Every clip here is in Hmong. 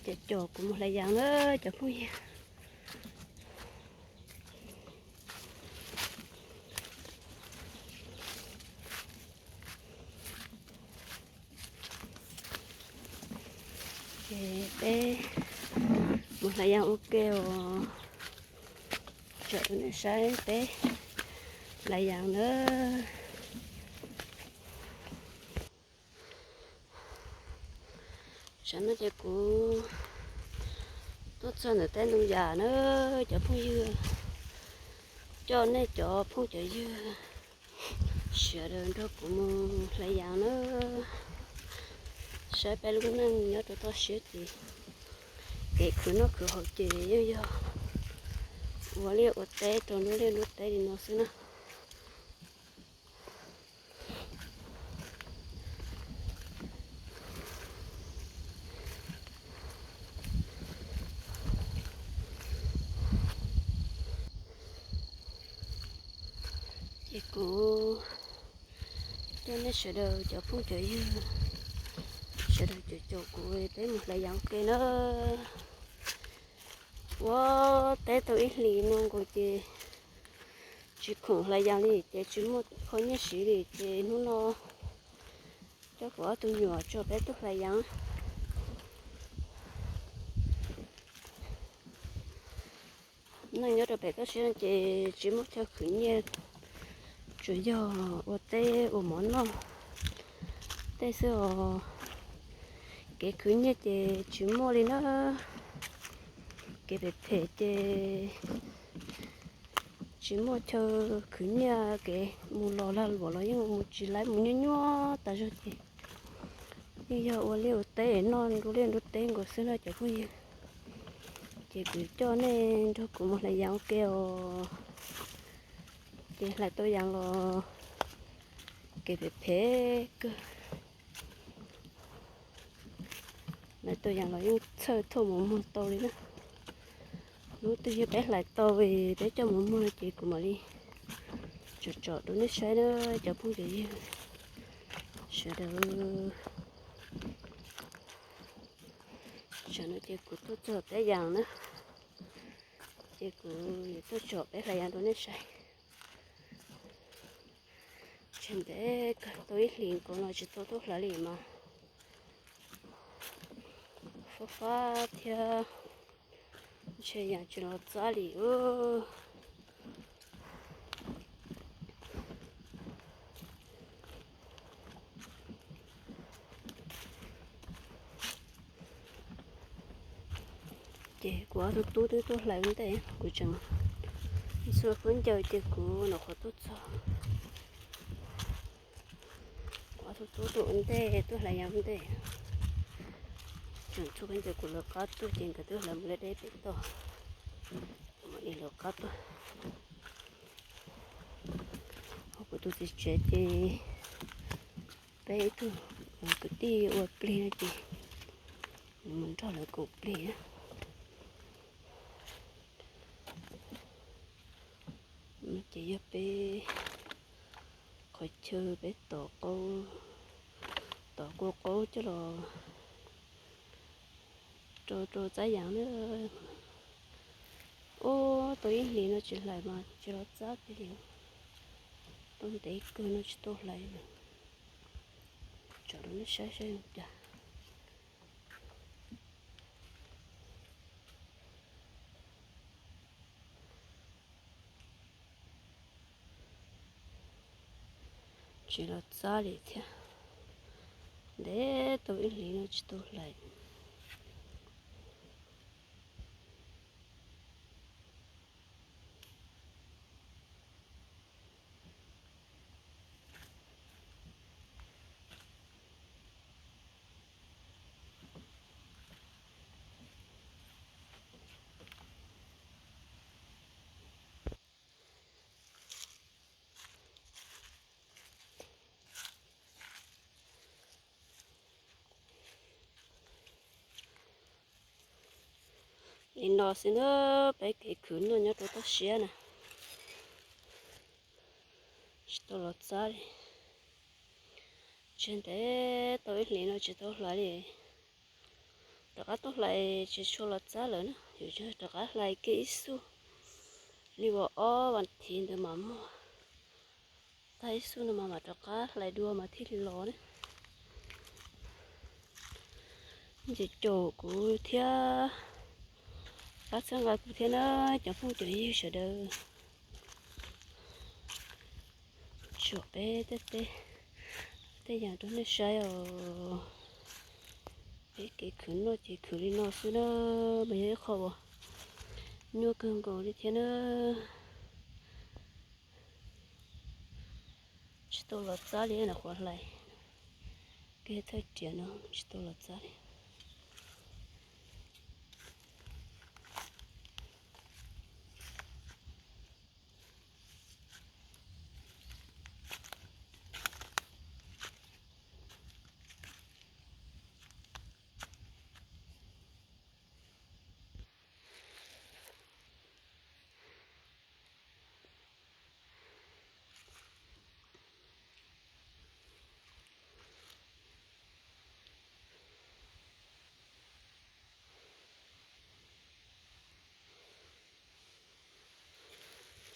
Ces coj kuv mus hlais yas na cov phooj ywg. Ces peb mus hlais yas ua ke os. Tsom rau nej saib peb hlais yas na. Saum no ces kuv tuaj txog ntawm tej ntoo yas na cov phooj ywg. Coj nej cov phooj cov ywg sawv daws nrog kuv mus hlais yas na. Saib peb lub neej nyob rau toj siab ces kev khwv noj khwv haus ces yeej yog ua liaj ua teb rau nruab liaj nruab teb li no xwb na. Ces kuv coj nej sawv daws cov phooj cov ywg sawv daws caum caum kuv peb mus hlais yas ua ke na. Ua teb tau ib hlis no nkaus ces tsis khoom hlais yas li ces tsis muaj qho nyiaj siv li ces hnub no coj kuv ob tug nyuam tso peb tuaj hlais yas. Neej nyob rau pem toj siab no ces tsis muaj chaw khwv nyiaj, tsuas yog ua teb ua mov noj tej xwb os. Kev khwv nyiaj ces tsis muaj li na. Kev phem phem ces tsis muaj chaw khwv nyiaj, kev mus los lag luam los yeej mus tsis laib, mus nyuaj nyuaj tas zog ces yeej yog ua liaj ua teb noj nruab liaj nruab teb nkaus xwb na cov phooj ywg. Ces kuv coj nej nrog kuv mus hlais yas ua ke os. Ces hlais tau yas los kev phem phem kawg. Hlais tau yas los yeej txhawj thauj mos muag tau li na. Hnub twg yog peb hlais tau peb coj mos muag no ces kuv mam li tsom tsom rau nej saib na cov phooj cov ywg sawv daws. Tam sim no ces kuv tuaj txog peb yas na, ces kuv yuav tuaj tsom peb hlais yas rau nej saib. Tsis ntev kawg tau ib hlis nkaus no tsis tau tuaj hlais li mas fab fab thiab ntshe yas tsis los txab li. Ces kuv ob tug tub twb tuaj hlais ua ntej, kuv tseem ntxhua khaub ncaws ces kuv nyuam qhuav tuaj txog. Kuv ob tug tub tuaj ua ntej, tuaj hlais yas ua ntej. Tseem ntxhua khaub ncaws kuv lawv qab tuaj ces nkawd twb hlais mus deb deb pem toj. Kuv mam li lawv qab tuaj. Ho kuv tus txiv tsev ces peb ib tug kwv tij ua plig no ces nws mus nrog lawv koom plig. No ces yog peb qhov chaw peb tov qaub, tov kua qaub coj los rau rau txab yas na. Ub, tau ib hlis no tsis hlais mas tsis los txab kiag li. Tau ntev kawg no tsis tau hlais li. Tsom rau nej saib saib zoo cas. Tsis los txab li thiab. Ntev tau ib hlis no tsis tau hlais. Li no xwb na, peb kev khwv noj nyob rau toj siab na, tsis tau los txab li. Tseg ntev tau ib hlis no tsis tau hlais li. Rov qab tuaj hlais tsis tshua los txab lawm na, yus rov qab hlais kiag ib xub li uas ob vas thiv ntawd mas muaj. Tag ib xub no mas mam rov qab hlais dua mas thiaj li los na. Ces caum kuv thiab, pab txhawb nqa kuv thiab na, cov phooj cov ywg sawv daws. Tsom peb tej teb tej yam rau nej saib os. Peb kev khwv noj ces khwv li no xwb na, mas yog ib qho uas nyuaj kawg nkaus li thiab na. Tsis tau los txab li na, qhuav hlais kiag thawj riam no tsis tau los txab li.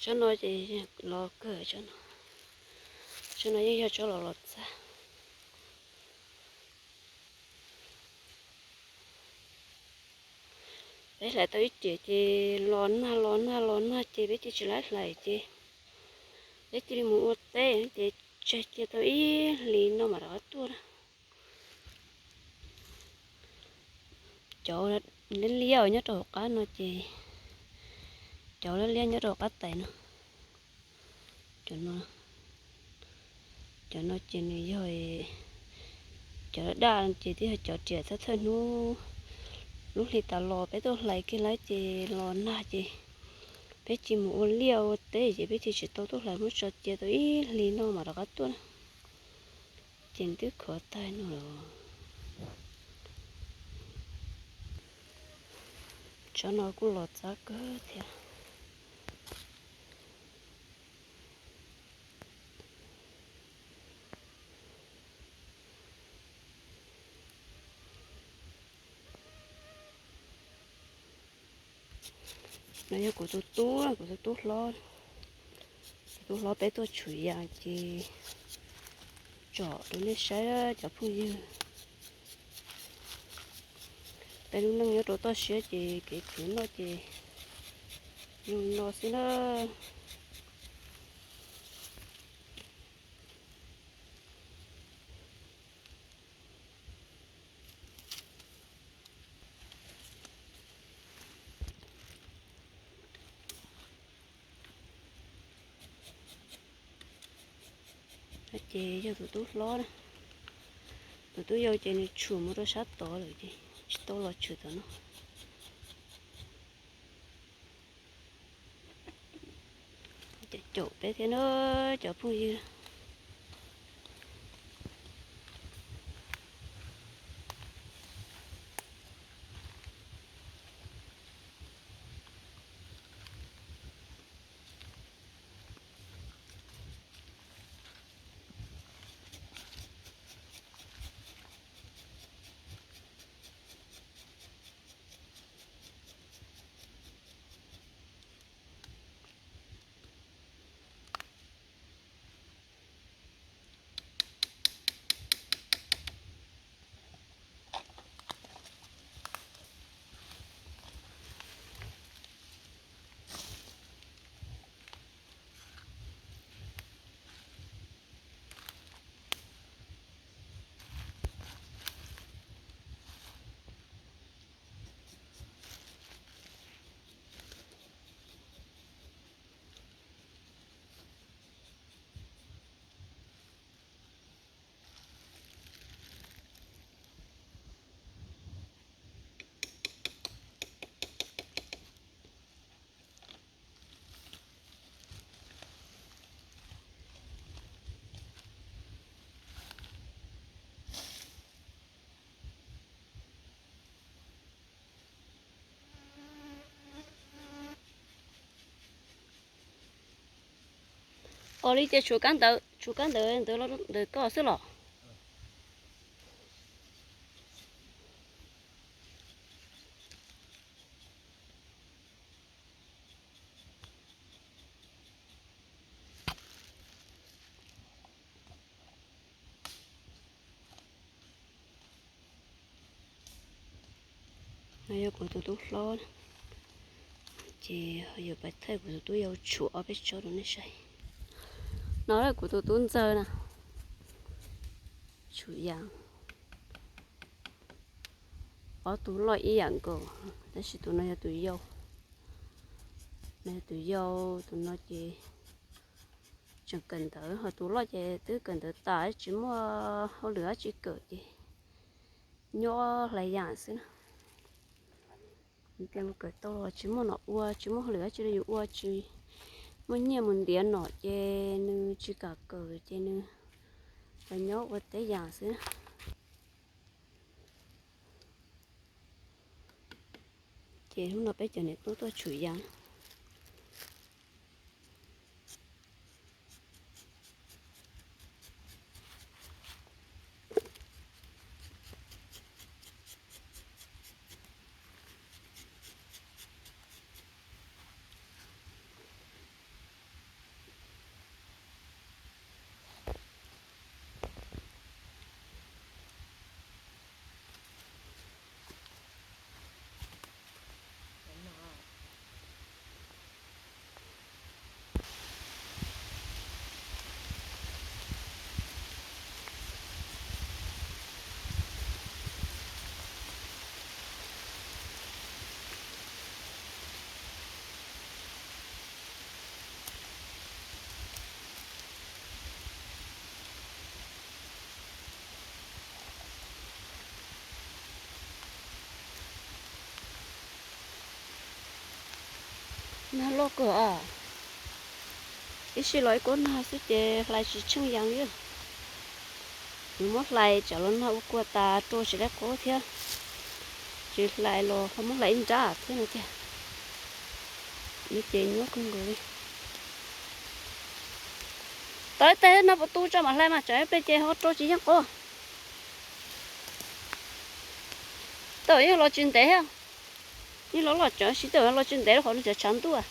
Tsob no ces los kawg, tsob no yeej yog tsob los los txab. Peb hlais tau ib riam ces los nag los nag los nag ces peb cia tsis laib hlais ces peb cia li mus ua teb ces tseg cia tau ib hlis no mam rov qab tuaj na. Cov liab liab nyob rau hauv qab no ces, cov liab liab nyob rau hauv qab tais no, cov no, cov no ces nws yog cov daj ces twb yog cov riam thawj thawj hnub, lub hli tas los peb tuaj hlais kiag lawm ces los nag ces peb cia mus ua liaj ua teb ces peb cia tsis tau tuaj hlais, muab tso cia tau ib hlis no mam rov qab tuaj na. Ces twb khuav tag no lawm. Tsob no kuj los txab kawg thiab. No yog kuv tus tub, kuv tus tub hlob, kuv tub hlob peb tuaj tshum yas ces tsom rau nej saib cov phooj ywg. Peb lub neej nyob rau toj siab ces kev khwv noj ces zoo no xwb na. Ces yog tus tub hlob na, tus tub yau ces nws tshum mus rau sab tod lawm ces tsis tau los tshwm tom no. Caum peb thiab na cov phooj ywg. Ua li ces tshuav kab ntawv, tshuav kab ntawv ntawd ntawm koj xwb los? No yog kuv tus tub hlob, ces ho yuav pais thaij kuv tus tub yau tshuam ob peb tsob rau nej saib. No yog kuv tus tub ntxawg na, tshuam yas. Ob tug loj ib yam nkaus, tab sis tus no yog tus yau. No yog tus yau, tus no ces tseem kawm ntawv, ho tus loj ces twb kawm ntawv tas tsis muaj hauj lwm dab tsi kawm ces nyob hlais yas xwb na. Tias mus kawm tau los tsis muaj nom ua, tsis muaj hauj lwm dab tsi rau yus ua, tsis muaj nyiaj mus ntiav nom ces nws tsis kam kawm ces nws los nyob ua teb yas xwb. Ces hnub no peb cov niam tub tuaj tshum yas. Nag loj kawg, ib sij los ib kuab nag xwb ces hlais tsis tsheej yas li. Nws muab hlais tsam los nag ua kua tas rua tsis laib qub thiab, tsis hlais los ho muab hlais ib nrab thiab no tiag. Nws ces nyuaj kawg nkaus li. Tau ib teg no puas tu tso mam hlais mas tsam ib pliag ces ho rua tsis yeej qub. Tau yeej los tsis ntev thiab. Yeej los los tsam sis tau los tsis ntev rau qhov nws tshav ntuj.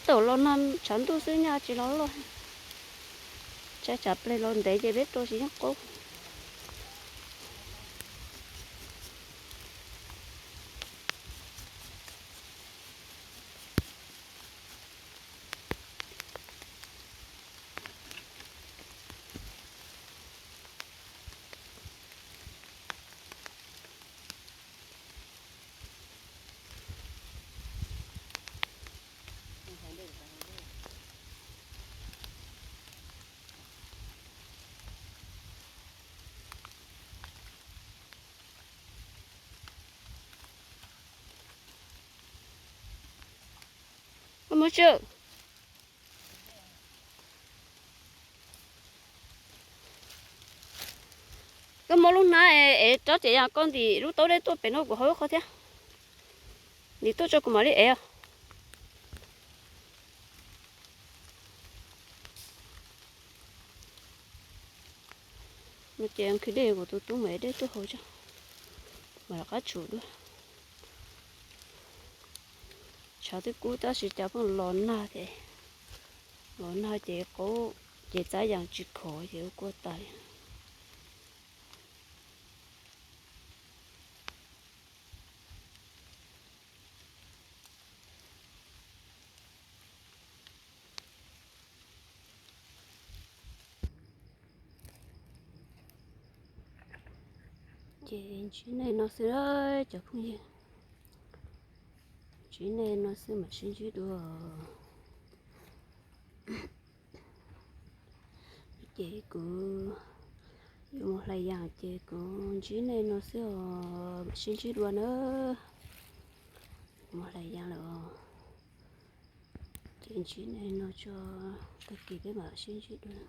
Tau los nag tshav ntuj xwb nyaj tsis los loj. Tsam tsam pliag los ntev ces peb rua tsis yeej qub. Koj muab tsw. Koj muab lub hnab es rab tsev yas koj ntim lub taub dej tuaj pem no kuv haus ib qho thiab. Ntim tuaj tso kuv mam li ev os. No ces nqhis dej kuv tus tub mam ev dej tuaj haus tso, mam rov qab tshum dua. Tshav twb kub tab sis cas pheej los nag ces, los nag ces qub, ces txav yas tsis khov ces ua kua tas li. Ces ntsib nej no xwb cov phooj ywg, ntsib nej no xwb mam sib ntsib dua. Ces kuv yuav mus hlais yas ces kuv ntsib nej no xwb os, mam sib ntsib dua na. Mus hlais yas lawm os. Ces ntsib nej no tso, tag kis peb mam sib ntsib dua.